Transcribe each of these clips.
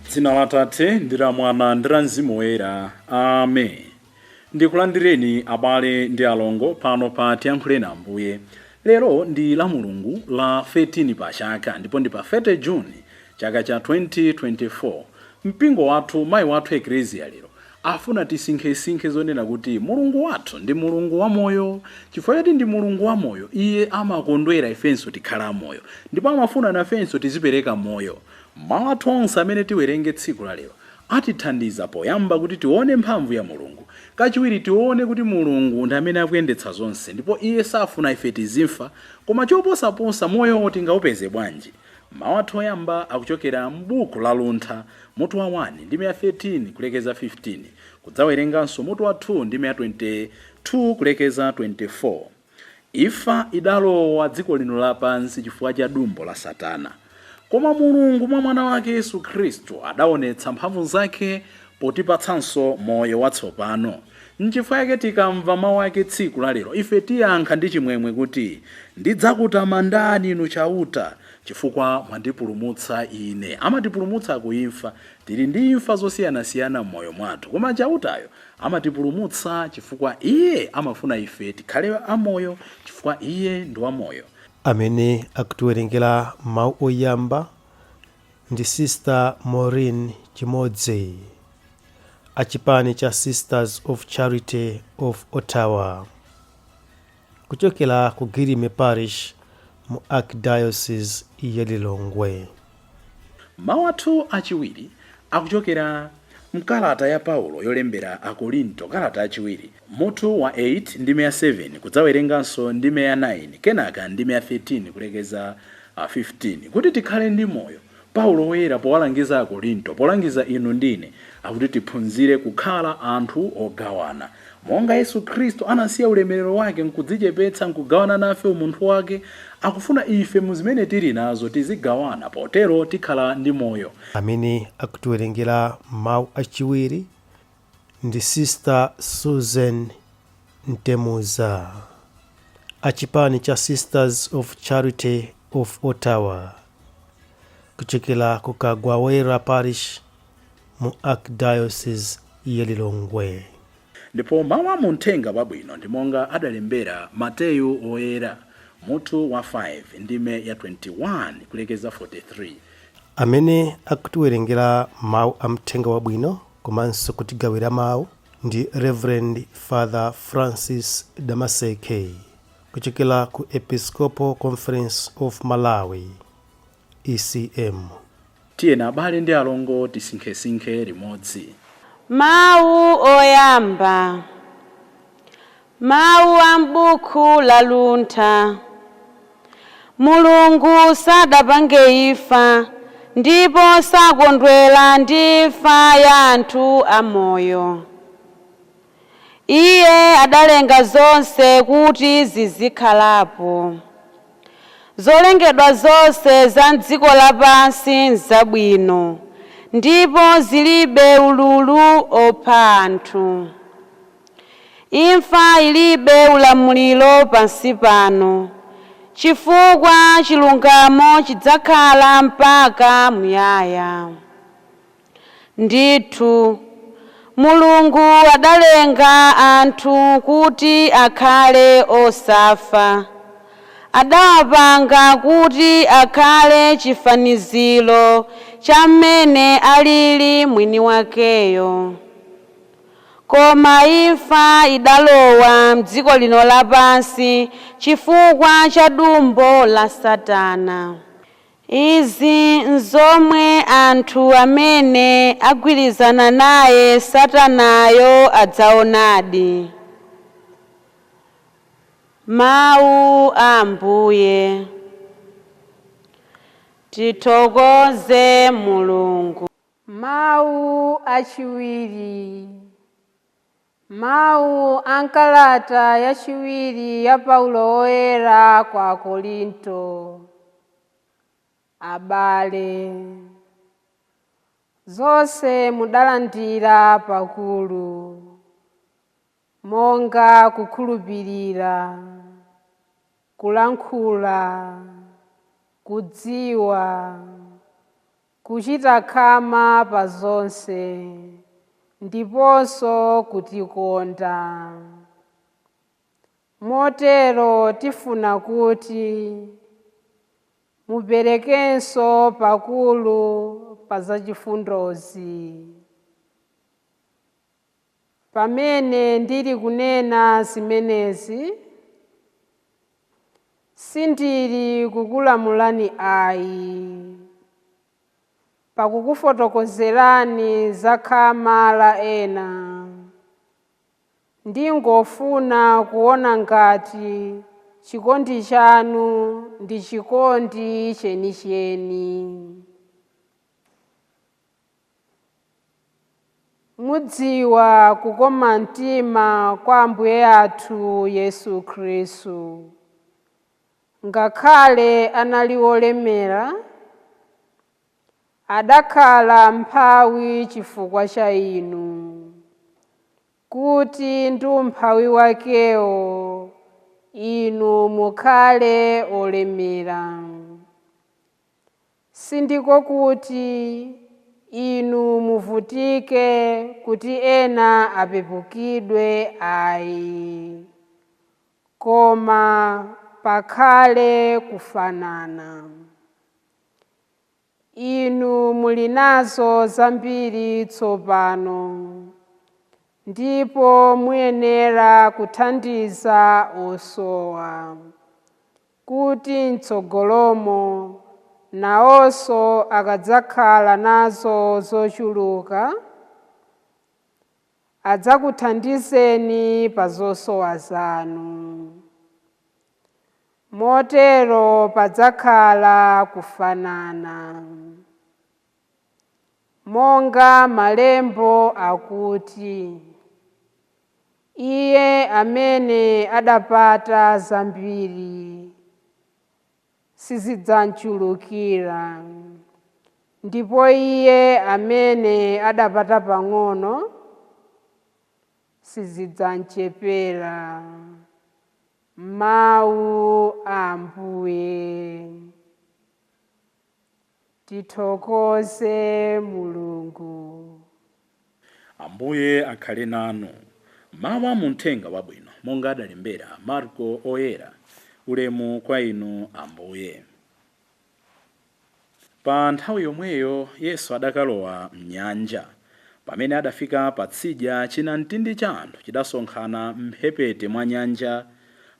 Dzina la Tate ndi la Mwana ndi la Mzimu Woyera. Amen. Ndikulandireni abale ndi alongo pano pa Tiyankhuleni Ambuye. Lero ndi la Mulungu la 13 pa chaka ndipo ndi pa 30 June chaka cha 2024. Mpingo wathu, mayi wathu Eklezia lero afuna tisinkhesinkhe zonena kuti Mulungu wathu ndi Mulungu wamoyo. Chifukwa choti ndi Mulungu wamoyo, iye amakondwera ifenso tikhala amoyo, ndipo amafuna nafenso tizipereka moyo. Mawu athu onse amene tiwerenge tsiku la lero atithandiza poyamba kuti tione mphamvu ya Mulungu, kachiwiri tione kuti Mulungu ndi amene akuyendetsa zonse ndipo iye safuna ife tizimfa, koma choposaposa moyowo tingaupeze bwanji? Mawu athu oyamba akuchokera m'buku la Luntha, mutu wa 1 ndime ya 13 kulekeza 15, kudzawerenganso mutu wa 2 ndime ya 22 kulekeza 24. Imfa idalowa dziko lino lapansi chifukwa cha dumbo la Satana, koma Mulungu mwa mwana wake Yesu Khristu adaonetsa mphamvu zake potipatsanso moyo watsopano. Nchifukwa yake tikamva mawu ake tsiku la lero, ife tiyankha ndi chimwemwe kuti ndidzakutamandani inu Chauta, chifukwa mwandipulumutsa ine. Amatipulumutsa kuimfa. Tili ndi imfa zosiyanasiyana m'moyo mwathu, koma Chautayo amatipulumutsa chifukwa iye amafuna ife tikhale amoyo, chifukwa iye ndi wamoyo. Amene akutiwerengera mawu oyamba ndi Sister Maureen Chimodzi, achipani cha Sisters of Charity of Ottawa, kuchokera ku Girime Parish mu Archdiocese ya Lilongwe. Mawu athu achiwiri akuchokera mkalata ya Paulo yolembera Akorinto, kalata yachiwiri, mutu wa 8 ndime ya 7, kudzawerenganso ndime ya 9, kenaka ndime ya 13 kulekeza 15. Kuti tikhale ndi moyo, Paulo woyera powalangiza Akorinto, polangiza inu ndine, akuti tiphunzire kukhala anthu ogawana. Monga Yesu Khristu anasiya ulemerero wake nkudzichepetsa nkugawana nafe umunthu wake, akufuna ife muzimene tili nazo tizigawana, potero tikhala ndi moyo. Amene akutiwerengera mawu achiwiri ndi Sister Susan Ntemuza, achipani cha Sisters of Charity of Ottawa, kuchokera ku Kagwawera Parish mu Archdiocese ya Lilongwe. Ndipo mawu amuthenga wabwino ndi monga adalembera Mateyu woyera, mutu wa 5 ndime ya 21 kulekeza 43. Amene akutiwerengera mawu amthenga wabwino komanso kutigawira mawu ndi Reverend Father Francis Damaseke, kuchokera ku Episcopal Conference of Malawi, ECM. Tiyeni abale ndi alongo tisinkhesinkhe limodzi. Mawu oyamba, mawu a m'buku la Luntha. Mulungu sadapange imfa, ndipo sakondwera ndi imfa ya anthu amoyo. Iye adalenga zonse kuti zizikhalapo. Zolengedwa zonse za m'dziko lapansi nzabwino ndipo zilibe ululu opha anthu. Imfa ilibe ulamuliro pansi pano, chifukwa chilungamo chidzakhala mpaka muyaya. Ndithu, Mulungu adalenga anthu kuti akhale osafa. Adawapanga kuti akhale chifaniziro cha mmene alili mwini wakeyo. Koma imfa idalowa m'dziko lino lapansi chifukwa cha dumbo la Satana. Izi nzomwe anthu amene agwirizana naye Satanayo adzaonadi. Mawu a Ambuye. Tithokoze Mulungu. Mawu achiwiri. Mawu a nkalata yachiwiri ya Paulo woyera kwa Akorinto. Abale, zonse mudalandira pakulu, monga kukhulupirira, kulankhula, kudziwa, kuchita khama pa zonse, ndiponso kutikonda. Motero tifuna kuti muperekenso pakulu pa zachifundozi. Pamene ndili kunena zimenezi, sindili kukulamulani ayi, pakukufotokozerani za khama la ena. Ndingofuna kuona ngati chikondi chanu ndi chikondi chenicheni. Mudziwa kukoma mtima kwa Ambuye athu Yesu Khristu. Ngakhale anali wolemera, adakhala m'mphawi chifukwa cha inu, kuti ndi umphawi wakewo inu mukhale olemera. Sindiko kuti inu muvutike kuti ena apepukidwe ayi, koma pakhale kufanana. Inu muli nazo zambiri tsopano, ndipo muyenera kuthandiza osowa, kuti m'tsogolomo nawonso akadzakhala nazo zochuluka, adzakuthandizeni pa zosowa zanu. Motero padzakhala kufanana. Monga malembo akuti, iye amene adapata zambiri sizidzamchulukira, ndipo iye amene adapata pang'ono sizidzamchepera. Mawu a Ambuye. Tithokoze Mulungu. Ambuye akhale nanu. Mawu a muthenga wabwino monga adalembera Marko oyera. Ulemu kwa inu Ambuye. Pa nthawi yomweyo Yesu adakalowa mnyanja. Pamene adafika patsidya, chinamtindi cha anthu chidasonkhana mphepete mwa nyanja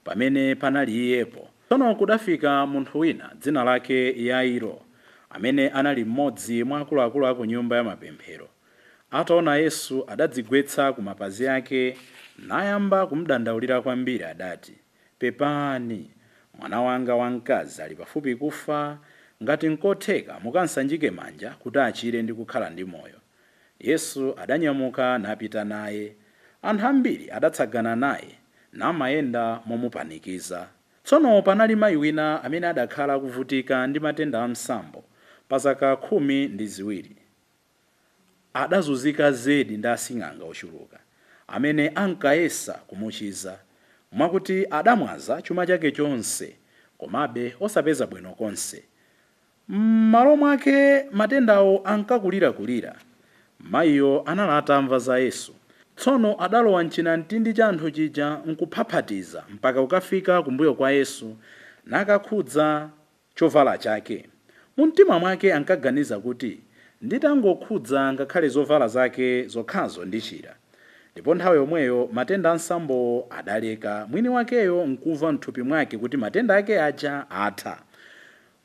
pamene panali iyepo. Tsono kudafika munthu wina dzina lake Yairo, amene anali mmodzi mwa akuluakulu a ku nyumba ya mapemphero. Ataona Yesu, adadzigwetsa ku mapazi ake nayamba kumudandaulira kwambiri. Adati, pepani, mwana wanga wamkazi ali pafupi kufa. Ngati nkotheka mukansanjike manja kuti achire ndi kukhala ndi moyo. Yesu adanyamuka napita naye. Anthu ambiri adatsagana naye namayenda momupanikiza. Tsono panali mayi wina amene adakhala kuvutika ndi matenda a msambo pa zaka 12. Adazunzika zedi ndi asing'anga ochuluka amene ankayesa kumuchiza, mwakuti adamwaza chuma chake chonse, komabe osapeza bwino konse. M'malo mwake matendawo ankakulirakulira. Mayiyo anali atamva za Yesu. Tsono adalowa mchinamtindi cha anthu chija nkuphaphatiza mpaka kukafika kumbuyo kwa Yesu, nakakhudza chovala chake. Mumtima mwake ankaganiza kuti, nditangokhudza ngakhale zovala zake zokhazo ndichira. Ndipo nthawi yomweyo matenda ansambowo adaleka, mwini wakeyo nkumva mthupi mwake kuti matenda ake aja atha.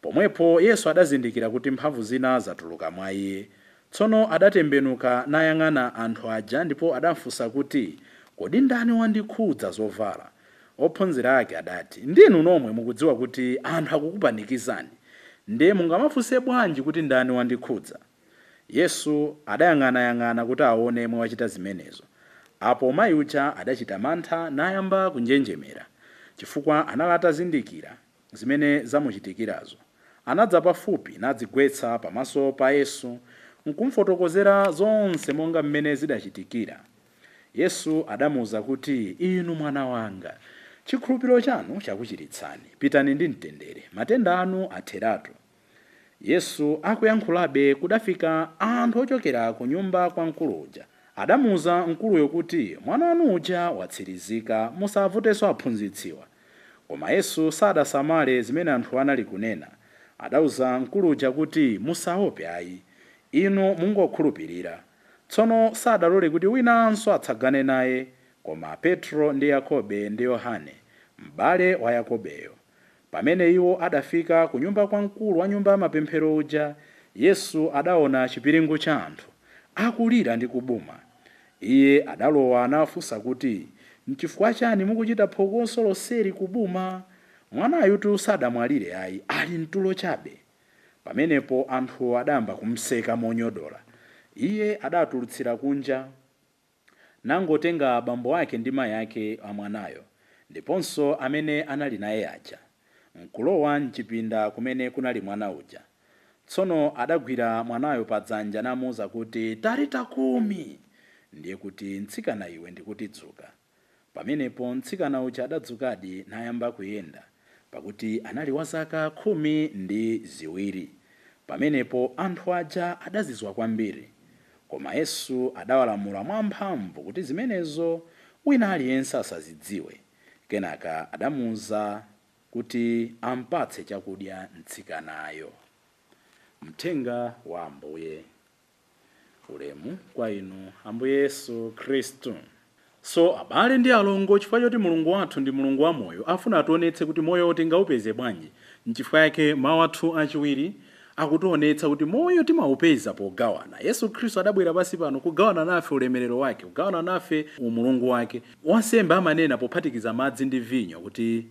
Pomwepo Yesu adazindikira kuti mphamvu zina zatuluka mwa iye. Tsono adatembenuka nayang'ana anthu aja ndipo adafunsa kuti, kodi ndani wandikhudza zovala? Ophunzira ake adati, ndinu nomwe mukudziwa kuti anthu akukupanikizani, ndiye mungamafunse bwanji kuti ndani wandikhudza? Yesu adayang'anayang'ana kuti aone yemwe wachita zimenezo. Apo mayi uja adachita mantha nayamba kunjenjemera, chifukwa anali atazindikira zimene zamuchitikirazo. Anadza pafupi nadzigwetsa pamaso pa Yesu nkumfotokozera zonse monga mmene zidachitikira. Yesu adamuwuza kuti, inu mwana wanga, chikhulupiriro chanu chakuchiritsani. Pitani ndi mtendere, matenda anu atheratu. Yesu akuyankhulabe kudafika anthu ochokera ku nyumba kwa mkulu uja. Adamuwuza mkuluyo kuti, mwana wanu uja watsirizika, musavutenso aphunzitsiwa. Koma Yesu sadasamale zimene anthu anali kunena. Adawuza mkulu uja kuti, musaope ayi, inu mungokhulupirira. Tsono sadalole kuti winanso atsagane naye, koma Petro ndi Yakobe ndi Yohane, m'bale wa Yakobeyo. Pamene iwo adafika ku nyumba kwa mkulu wa nyumba ya mapemphero uja, Yesu adaona chipiringu cha anthu akulira ndi kubuma. Iye adalowa nafunsa kuti, nchifukwa chani mukuchita phokoso loseri kubuma? Mwanayutu sadamwalire ayi, ali mtulo chabe. Pamenepo anthu adayamba kumseka monyodola. Iye adatulutsira kunja nangotenga abambo ake ndi mayi ake a mwanayo, ndiponso amene anali naye aja, nkulowa mchipinda kumene kunali mwana uja. Tsono adagwira mwanayo padzanja namuwuza kuti, talita kumi, ndiye kuti, mtsikana iwe ndikuti dzuka. Pamenepo mtsikana uja adadzukadi nayamba kuyenda, pakuti anali wa zaka 12. Pamenepo anthu aja adazizwa kwambiri. Koma Yesu adawalamula mwamphamvu kuti zimenezo wina aliyense asazidziwe. Kenaka adamuwuza kuti ampatse chakudya mtsikanayo. Mthenga wa Ambuye. Ulemu kwa inu Ambuye Yesu Khristu. So abale ndi alongo, chifukwa choti Mulungu wathu ndi Mulungu wa moyo, afuna ationetse kuti moyo tingawupeze bwanji. Nchifukwa yake mawu athu achiwiri akutionetsa kuti moyo timawupeza pogawana. Yesu Khristu adabwera pansi pano kugawana nafe ulemerero wake, kugawana nafe umulungu wake. Wansembe amanena pophatikiza madzi ndi vinyo kuti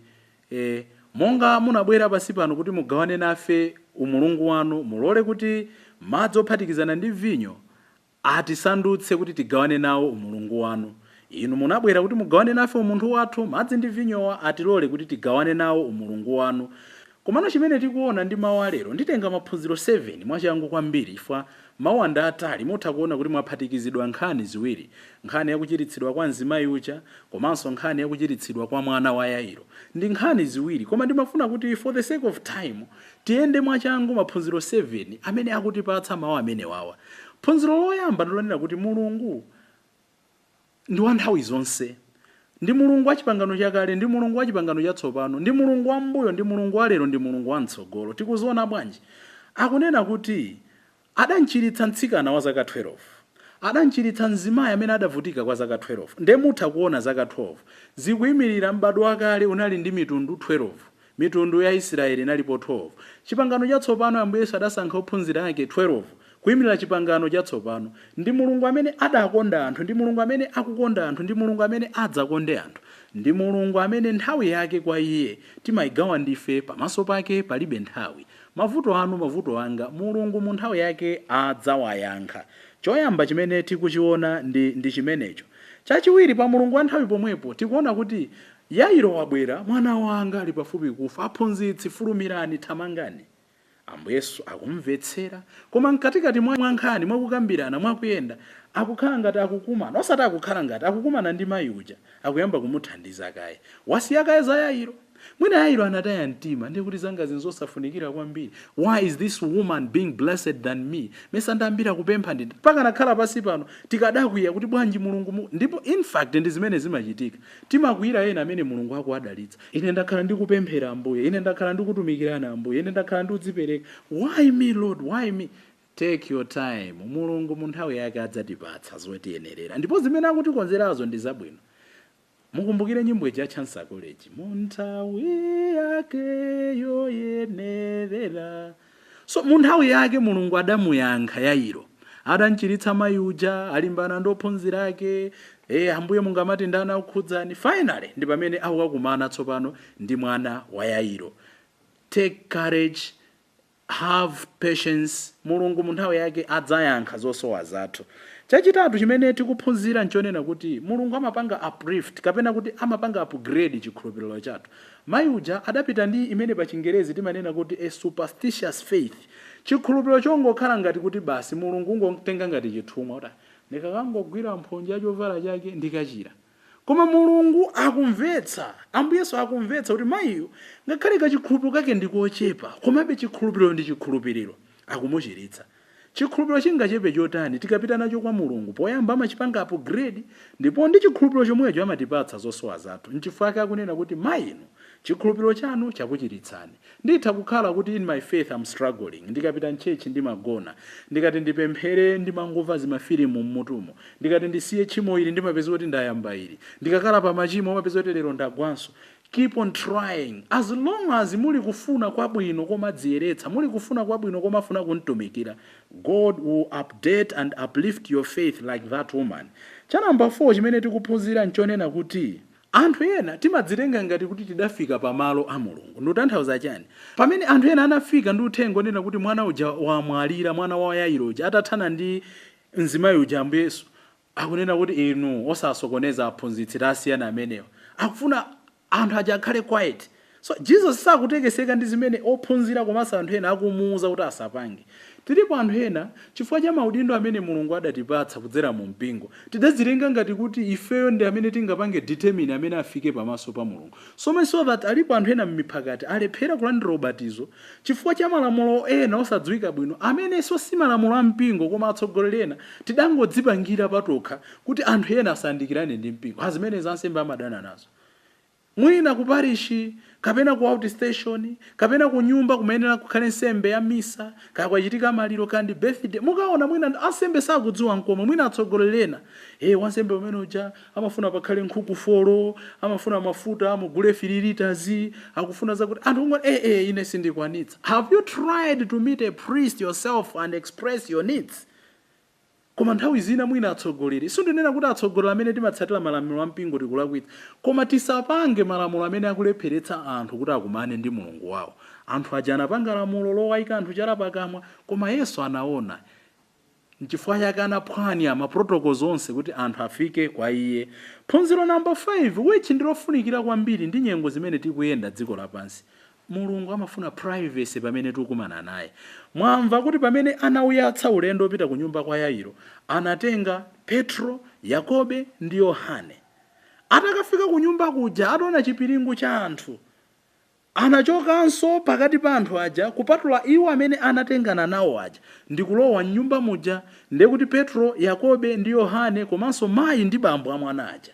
monga munabwera pansi pano kuti mugawane nafe umulungu wanu, mulole kuti madzi ophatikizana ndi vinyo atisandutse kuti tigawane nawo umulungu wanu. Inu munabwera kuti mugawane nafe umunthu wathu, madzi ndi vinyowa atilole kuti tigawane nawo umulungu wanu. Komano chimene tikuona ndi mawu alero, nditenga maphunziro 7 mwachangu kwambiri, chifukwa mawu anda atali. Mutha kuona kuti mwaphatikizidwa nkhani ziwiri, nkhani yakuchiritsidwa kwa mzimayi uja komanso nkhani yakuchiritsidwa kwa mwana wa Yairo. Ndi nkhani ziwiri, koma ndimafuna kuti for the sake of time tiyende mwachangu maphunziro 7 amene akutipatsa mawu amene wawa. Phunziro loyamba ndilonena kuti Mulungu ndi wa nthawi zonse. Ndi Mulungu wa chipangano chakale, ndi Mulungu wa chipangano chatsopano, ndi Mulungu wa mbuyo, ndi Mulungu wa lero, ndi Mulungu wa mtsogolo. Tikuziona bwanji? Akunena kuti adamchiritsa mtsikana wa zaka 12, adamchiritsa mzimayi amene adavutika kwa zaka 12. Nde mutha kuona zaka 12 zikuyimirira m'badwo wakale unali ndi mitundu 12. Mitundu ya Israeli inalipo 12. Chipangano chatsopano, Ambuye Yesu adasankha ophunzira ake 12 kuyimirira chipangano chatsopano. Ndi Mulungu amene adakonda anthu, ndi Mulungu amene akukonda anthu, ndi Mulungu amene adzakonde anthu. Ndi Mulungu amene nthawi yake kwa iye timayigawa ndife, pamaso pake palibe nthawi. Mavuto anu, mavuto anga, Mulungu mu nthawi yake adzawayankha. Choyamba chimene tikuchiona ndi chimenecho. Chachiwiri, pa Mulungu wa nthawi pomwepo tikuona kuti Yairo wabwera, mwana wanga ali pafupi kufa, aphunzitsi fulumirani, thamangani. Ambuye Yesu akumvetsera, koma mkatikati mwa nkhani, mwakukambirana, mwakuyenda, akukhala ngati akukumana, osati akukhala ngati akukumana ndi mayi uja, akuyamba kumuthandiza kaye. Wasiya kaye za Yairo. Mwina Yairo anataya mtima, ndiye kuti zanga zinzosafunikira kwambiri. Why is this woman being blessed than me? Mesa ndambira kupempha ndi pakanakhala pasi pano tikadakwiya kuti bwanji Mulungu ndipo in fact ndi zimene zimachitika. Timakwiyira ena amene Mulungu akuwadalitsa. Ine ndakhala ndikupemphera Ambuye, ine ndakhala ndikutumikirana Ambuye, ine ndakhala ndikudzipereka. Why me, Lord? Why me? Take your time. Mulungu mu nthawi yake adzatipatsa zotiyenerera, ndipo zimene akutikonzerazo ndi zabwino. Mukumbukire nyimbo ija ya Chancellor College, mu nthawi yake yoyenerera. So mu nthawi yake Mulungu adamuyankha Yairo, adamchiritsa mayi uja, alimbana ndi ophunzira ake, Ambuye mungamati ndani akukhudzani. Finally ndi pamene akukakumana tsopano ndi mwana wa Yairo. Take courage, have patience. Mulungu mu nthawi yake adzayankha zosowa zathu. Chachitatu chimene tikuphunzira nchonena kuti Mulungu amapanga uplift, kapena kuti amapanga upgrade chikhulupiriro chathu. Mayi uja adapita ndi imene pa Chingerezi timanena kuti a superstitious faith, chikhulupiriro chongokhala ngati kuti basi Mulungu ungotenga ngati chithumwa, kuti ndikakangogwira mphonje ya chovala chake ndikachira. Koma Mulungu akumvetsa, Ambuyesu akumvetsa kuti mayiyo ngakhale kachikhulupiriro kake ndikochepa, komabe chikhulupiriro ndi chikhulupiriro, akumuchiritsa. Chikhulupiriro chingachepe chotani, tikapita nacho kwa Mulungu, poyamba amachipanga upgrade, ndipo ndi chikhulupiriro chomwecho amatipatsa zosowa zathu. Nchifukwa chake akunena kuti, "Mayi inu, chikhulupiriro chanu chakuchiritsani." Nditha kukhala kuti in my faith I'm struggling. Ndikapita mchechi ndimagona, ndikati ndipemphere ndimangomva zimafilimu mmutumo, ndikati ndisiye tchimo ili ndimapeza kuti ndayamba ili, ndikakhala pa machimo umapeza kuti lero ndagwanso. Keep on trying. As long as muli kufuna kwabwino komadziyeretsa, muli kufuna kwabwino komafuna kumtumikira, God will update and uplift your faith like that woman. Cha namba 4 chimene tikuphunzira nchonena kuti anthu ena timadzitenga ngati kuti tidafika pamalo a Mulungu. Ndikutanthauza chani? Pamene anthu ena anafika ndi uthenga onena kuti mwana uja wamwalira, mwana wa Yairo uja, atathana ndi mzimayi uja, Ambuye Yesu akunena kuti, "Inu, osasokoneza aphunzitsi, tasiyana amenewa." Akufuna anthu aja akhale quiet. So Jesus sakutekeseka ndi zimene ophunzira komanso anthu ena akumuwuza kuti asapange. Tilipo anthu ena, chifukwa cha maudindo amene Mulungu adatipatsa kudzera mu mpingo, tidadzitenga ngati kuti ifeyo ndi amene tingapange determine amene afike pamaso pa Mulungu, so much so that alipo anthu ena m'miphakati alephera kulandira ubatizo chifukwa cha malamulo ena osadziwika bwino, amenenso si malamulo a mpingo, koma atsogoleri ena tidangodzipangira patokha kuti anthu ena asayandikirane ndi mpingo. Azimene ansembe amadana nazo. Mwina ku parishi kapena ku outstation kapena ku nyumba kumayenera kukhale nsembe ya misa, kaya kwachitika maliro kandi birthday, mukaona mwina ansembe sakudziwa nkomwe, mwina atsogoleri ena, "Hey, wansembe umene uja amafuna pakhale nkhuku 4, amafuna mafuta mugule 3 liters, akufuna zakuti." Anthu kungoti, "Eh, eh, ine sindikwanitsa." Have you tried to meet a priest yourself and express your needs? Koma nthawi zina mwina atsogoleri, sindinena kuti atsogoleri amene timatsatira malamulo a mpingo tikulakwitsa, koma tisapange malamulo amene akulepheretsa anthu kuti akumane ndi Mulungu wawo. Anthu aja anapanga lamulo lowayika anthu chala pakamwa, koma Yesu anaona, nchifukwa chake anaphwanya ma protocols onse kuti anthu afike kwa iye. Phunziro namba 5, which ndilofunikira kwambiri ndi nyengo zimene tikuyenda dziko lapansi, Mulungu amafuna privacy pamene tikukumana naye. Mwamva kuti pamene anauyatsa ulendo opita ku nyumba kwa Yairo, anatenga Petro, Yakobe ndi Yohane. Atakafika ku nyumba kuja, ataona chipiringu cha anthu, anachokanso pakati pa anthu aja kupatula iwo amene anatengana nawo aja ndi kulowa mnyumba muja, ndiye kuti Petro, Yakobe ndi Yohane komanso mayi ndi bambo a mwana aja.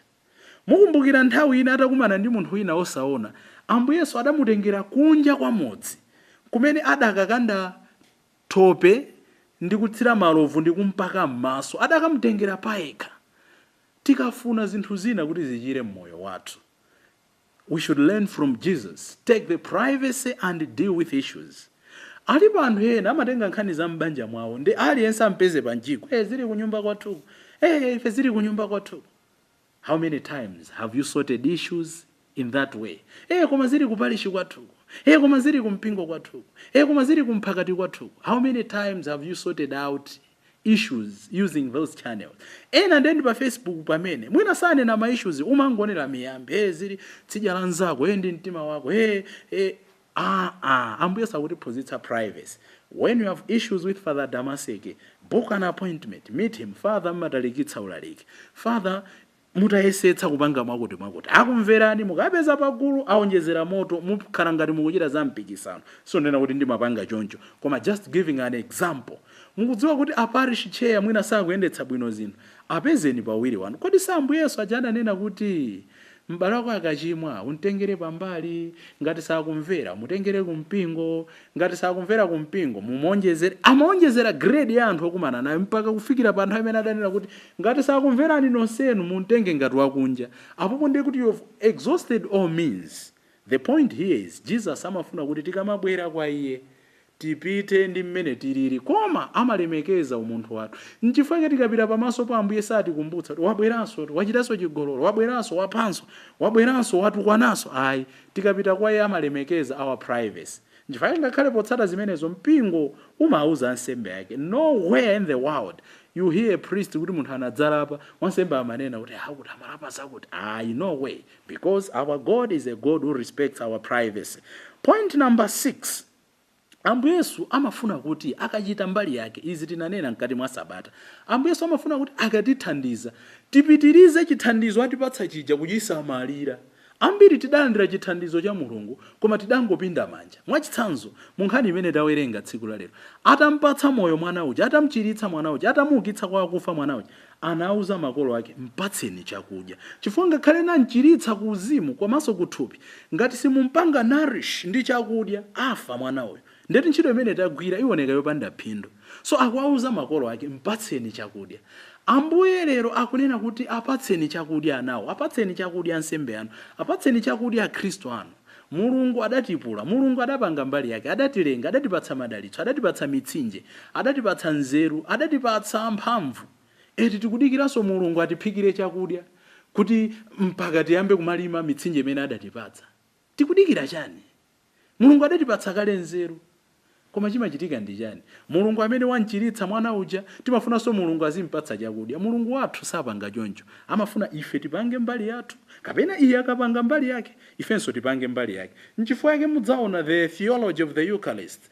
Mukumbukira nthawi ina atakumana ndi munthu wina osaona, Ambuye Yesu adamutengera kunja kwa mudzi kumene adakakanda thope ndi kutsira malovu ndi kumpaka m'maso. Adakamutengera payekha. Tikafuna zinthu zina kuti zichire mmoyo wathu, we should learn from Jesus: take the privacy and deal with issues. Alipo anthu ena amatenga nkhani za m'banja mwawo ndi aliyense ampeze panjiko, "Eh, zili kunyumba kwathu, eh, ife zili kunyumba kwathu." How many times have you sorted issues in that way? "Eh, koma zili kupalishi kwathuku, eh, koma zili kumpingo kwathuku, eh, koma zili kumphakati kwathuku." How many times have you sorted out issues using those channels? Ena ndendi pa Facebook pamene mwina sanena ma issues, umangonera miyambi, "Eh, zili tsidya la nzako, eh, ndi mtima wako, eh, eh." Ah, ah, Ambuye sakutiphunzitsa privacy. When you have issues with Father Damaseke, book an appointment, meet him. "Father, mmatalikitsa ulaliki. Father, mutayesetsa kupanga mwakuti mwakuti." Akumverani. Mukapeza pagulu aonjezera moto, mukhala ngati mukuchita za mpikisano. Sindinena kuti ndimapanga choncho, koma just giving an example. Mukudziwa kuti a parish chair mwina sakuyendetsa bwino zinthu, apezeni pawiri wanu. Kodi sa Ambuye Yesu aja ananena kuti m'bale wako akachimwa umtengere pambali, ngati sakumvera mutengere kumpingo, ngati sakumvera kumpingo mumuonjezere? Amaonjezera grade ya anthu okumana nayo mpaka kufikira pa anthu amene adanena kuti ngati sakumverani nonsenu mumtenge ngati wakunja. Apopo ndiye kuti you have exhausted all means. The point here is, Jesus amafuna kuti tikamabwera kwa iye tipite ndi mmene tilili, koma amalemekeza umunthu wathu. Nchifukwa tikapita pamaso pa Ambuye satikumbutsa kuti wabweranso, wachitanso chigololo, wabweranso, waphanso, wabweranso, watukwananso. Ayi, tikapita kwa iye amalemekeza our privacy. Nchifukwa ngakhale potsata zimenezo mpingo umauza ansembe ake. Nowhere in the world you hear a priest kuti munthu anadzalapa, wansembe amanena kuti akuti amalapa zakuti. Ayi, no way, because our God is a God who respects our privacy. Point number 6. Ambuye Yesu amafuna kuti akachita mbali yake, izi tinanena mkati mwa sabata, Ambuye Yesu amafuna kuti akatithandiza tipitirize chithandizo atipatsa chija kuchisamalira. Ambiri tidalandira chithandizo cha Mulungu koma tidangopinda manja. Mwachitsanzo, mu nkhani imene tawerenga tsiku la lero, atampatsa moyo mwana uja, atamchiritsa mwana uja, atamuukitsa kwa akufa mwana uja, anauza makolo ake, mpatseni chakudya, chifukwa ngakhale namchiritsa ku uzimu komanso ku thupi, ngati simumpanga nourish ndi chakudya afa mwana uyu, ndeti ntchito imene tagwira iwoneka yopanda phindu. So akuwauza makolo ake, mpatseni chakudya. Ambuye lero akunena kuti apatseni chakudya anawo, apatseni chakudya ansembe anu, apatseni chakudya akhristu anu. Mulungu adatipula, Mulungu adapanga mbali yake, adatilenga, adatipatsa madalitso, adatipatsa mitsinje, adatipatsa nzeru, adatipatsa mphamvu. Eti tikudikiranso Mulungu atiphikire chakudya kuti mpaka tiyambe kumalima mitsinje imene adatipatsa? Tikudikira chani? Mulungu adatipatsa kale nzeru. Koma chimachitika ndi chani? Mulungu amene wamchiritsa mwana uja, timafunanso Mulungu azimpatsa chakudya. Mulungu wathu sapanga choncho, amafuna ife tipange mbali yathu, kapena iye akapanga mbali yake, ifenso tipange mbali yake. Nchifukwa yake mudzaona the theology of the Eucharist,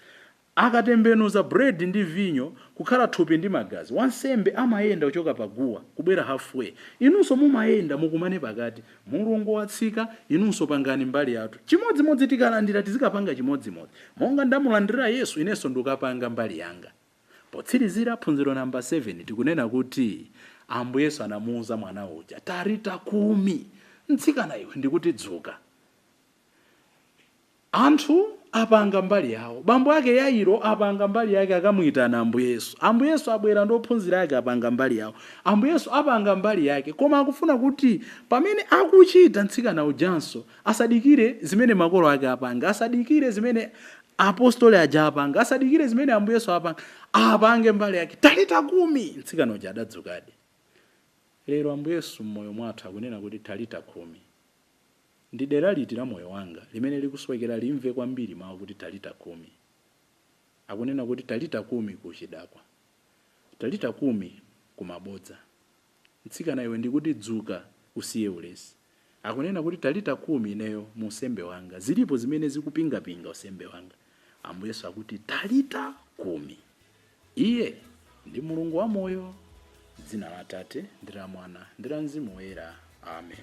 akatembenuza bread ndi vinyo kukhala thupi ndi magazi, wansembe amayenda kuchoka paguwa kubwera halfway, inunso mumayenda mukumane pakati. Mulungu watsika, inunso pangani mbali yathu. Chimodzimodzi tikalandira tizikapanga chimodzimodzi, monga ndamulandira Yesu, inenso ndikapanga mbali yanga. Potsirizira phunziro namba 7 tikunena kuti Ambuye Yesu anamuuza mwana uja, talita kumi, mtsikana iwe ndikuti dzuka. Anthu apanga mbali yawo, bambo ake Yairo apanga mbali yake, akamuyitana Ambuye Yesu. Ambuye Yesu abwera ndi ophunzira ake, apanga mbali yawo. Ambuye Yesu apanga mbali yake, koma akufuna kuti pamene akuchita mtsikana ujanso asadikire zimene makolo ake apanga, asadikire zimene apostoli aja apanga, asadikire zimene Ambuye Yesu apanga, apange mbali yake. Talita kumi, mtsikana uja adadzukadi. Lero Ambuye Yesu mmoyo mwathu akunena kuti talita kumi. Ndi dera liti la moyo wanga limene likusowekera limve kwambiri mawu kuti talita kumi? Akunena kuti talita kumi ku chidakwa, talita kumi ku mabodza, mtsikana iwe ndikuti dzuka usiye ulesi. Akunena kuti talita kumi ineyo mu usembe wanga, zilipo zimene zikupingapinga usembe wanga. Ambuye Yesu akuti talita kumi. Iye ndi Mulungu wa moyo. Dzina la Atate ndi la Mwana ndi la Mzimu Woyera. Amen.